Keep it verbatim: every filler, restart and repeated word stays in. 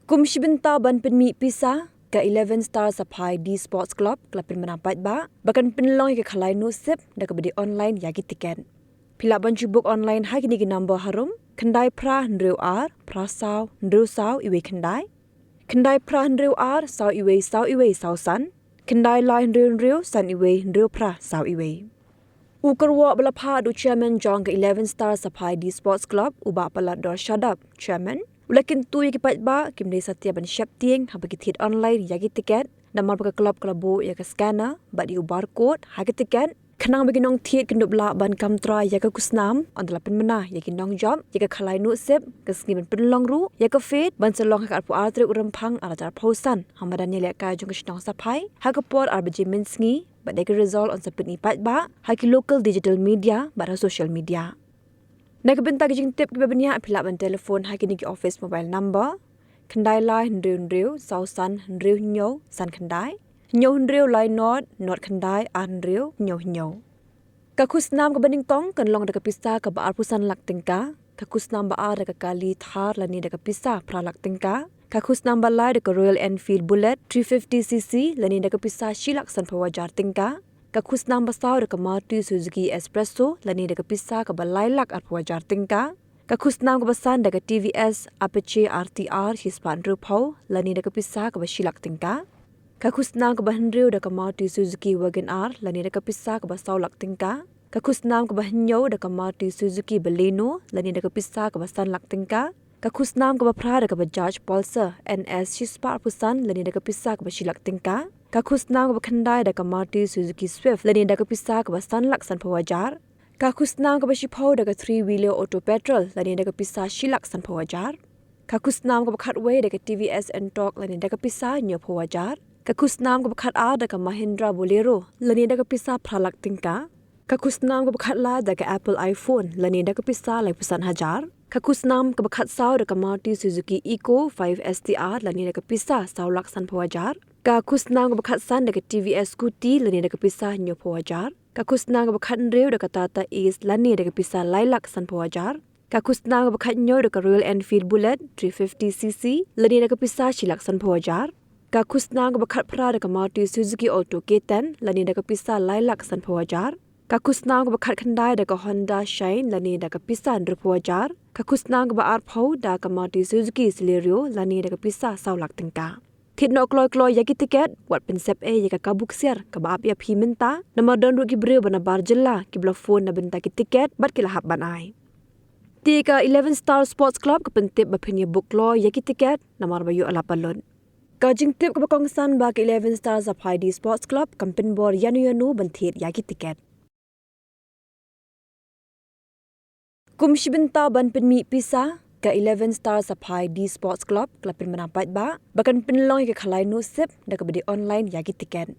Kum shi bynta ban pynmih pisa, ka Eleven Star Saphai D Sports Club ka la pynbna paidbah ba kan pynlong ïa ka khalai nuh sip da kaba die online ïa ki tiket. Phi lah ban ju book online ha kine ki number harum: khyndai phra hynriew ar phra saw hynriew saw iwei khyndai, khyndai phra hynriew ar saw iwei saw iwei saw san, khyndai lai hynriew hynriew san iwei hynriew phra saw iwei. U kyrwoh ba la phah da u chairman jong ka Eleven Star Saphai D Sports Club, u Bah Palador Shadap, chairman, u la kyntu ïa ki paidbah kim dei satia ban sheptieng haba ki thied online ïa ki tiket, namar ba ka club ka la buh ïa ka scanner bad ïa u barcode ha ki tiket, khnang ba ki nongthied kin dup lah ban kam trai ïa ka khusnam. Ynda la pynbna ïa ki nongjop ïa ka khalai nuh sip, ka sngi ban pynlong ruh ïa ka fete ban sa long ha ka arphew ar tarik u Rymphang ar hajar arphew san ha madan ïalehkai jong ka shnong Saphai ha ka por ar baje mynsngi, bad ïa ka result yn sa pyni paidbah ha ki local digital media bad ha social media. Na ka bynta ki jingtip kiba bniah, phi lah ban telephone ha kine ki office mobile number: khyndai lai hynriew hynriew saw san hynriew hynñiew san khyndai, hynñiew hynriew lai nod nod khyndai ar hynriew hynñiew hynñiew. Ka khusnam kaba nyngkong kan long da ka pisa kaba arphew san lak tyngka, ka khusnam ba ar da ka kali Thar lane da ka pisa phra lak tyngka, ka khusnam ba lai da ka Royal Enfield Bullet three fifty C C lane da ka pisa shi lak sanphew hajar tyngka, ka khusnam ba saw da ka Maruti Suzuki Espresso lane da ka pisa kaba lai lak arphew hajar tyngka, ka khusnam kaba san da ka T V S Apache R T R shi spah hynriew phew lane da ka pisa kaba shi lak tyngka, ka khusnam kaba hynriew da ka Maruti Suzuki Wagon R lane da ka pisa kaba saw lak tyngka, ka khusnam kaba hynñiew da ka Maruti Suzuki Baleno lane da ka pisa kaba san lak tyngka, ka khusnam kaba phra da ka Bajaj Pulsar N S shi spah arphew san lane da ka pisa kaba shi lak tyngka, ka khusnam kaba khyndai da ka Maruti Suzuki Swift lane da ka pisa kaba san lak sanphew hajar, ka khusnam kaba shiphew da ka Three Wheeler Auto Petrol lane da ka pisa shi lak sanphew hajar, ka khusnam kaba khatwei da ka T V S Ntorq lane da ka pisa hynñiew phew hajar, ka khusnam kaba khatar da ka Mahindra Bolero lane da ka pisa phra lak tyngka, ka khusnam kaba khatlai da ka Apple iPhone lane da ka pisa laiphew san hajar, ka khusnam kaba khatsaw da ka Maruti Suzuki Eeco five S T R lane da ka pisa saw lak sanphew hajar, ka khusnam kaba khatsan da ka T V S Scooty lane da ka pisa hynñiew phew hajar, ka khusnam kaba khathynriew da ka Tata Ace lane da ka pisa lai lak sanphew hajar, ka khusnam kaba khathynñiew da ka Royal Enfield Bullet three fifty C C lane da ka pisa shi lak sanphew hajar, ka khusnam kaba khatphra da ka Maruti Suzuki Alto K ten lane da ka pisa lai lak sanphew hajar, ka khusnam kaba khatkhyndai da ka Honda Shine lane da ka pisa hynriewphew hajar, ka khusnam kaba arphew da ka Maruti Suzuki Celerio lane da ka pisa saw lak tyngka. Thied noh kloi kloi ïa ki tiket, wat pynsep ei ïa ka kabu ksiar kaba ap ïa phi mynta, namar don ruh ki briew ba na bar jylla kiba la phone na bynta ki tiket bad ki la hap ban ai. Te ka Eleven Star Sports Club ka pyntip ba phin ïa book kloi ïa ki tiket namar ba ïoh la palut. Ka jingtip kaba kongsan ba ka Eleven Star Saphai D Sports Club kam pynbor ïano ïano ban thied ïa ki tiket. Kum shi bynta ban pynmih pisa, ka Eleven Star Saphai D Sports Club ka la pynbna paidbah ba kan pynlong ïa ka khalai nuh sip da kaba die online ïa ki tiket.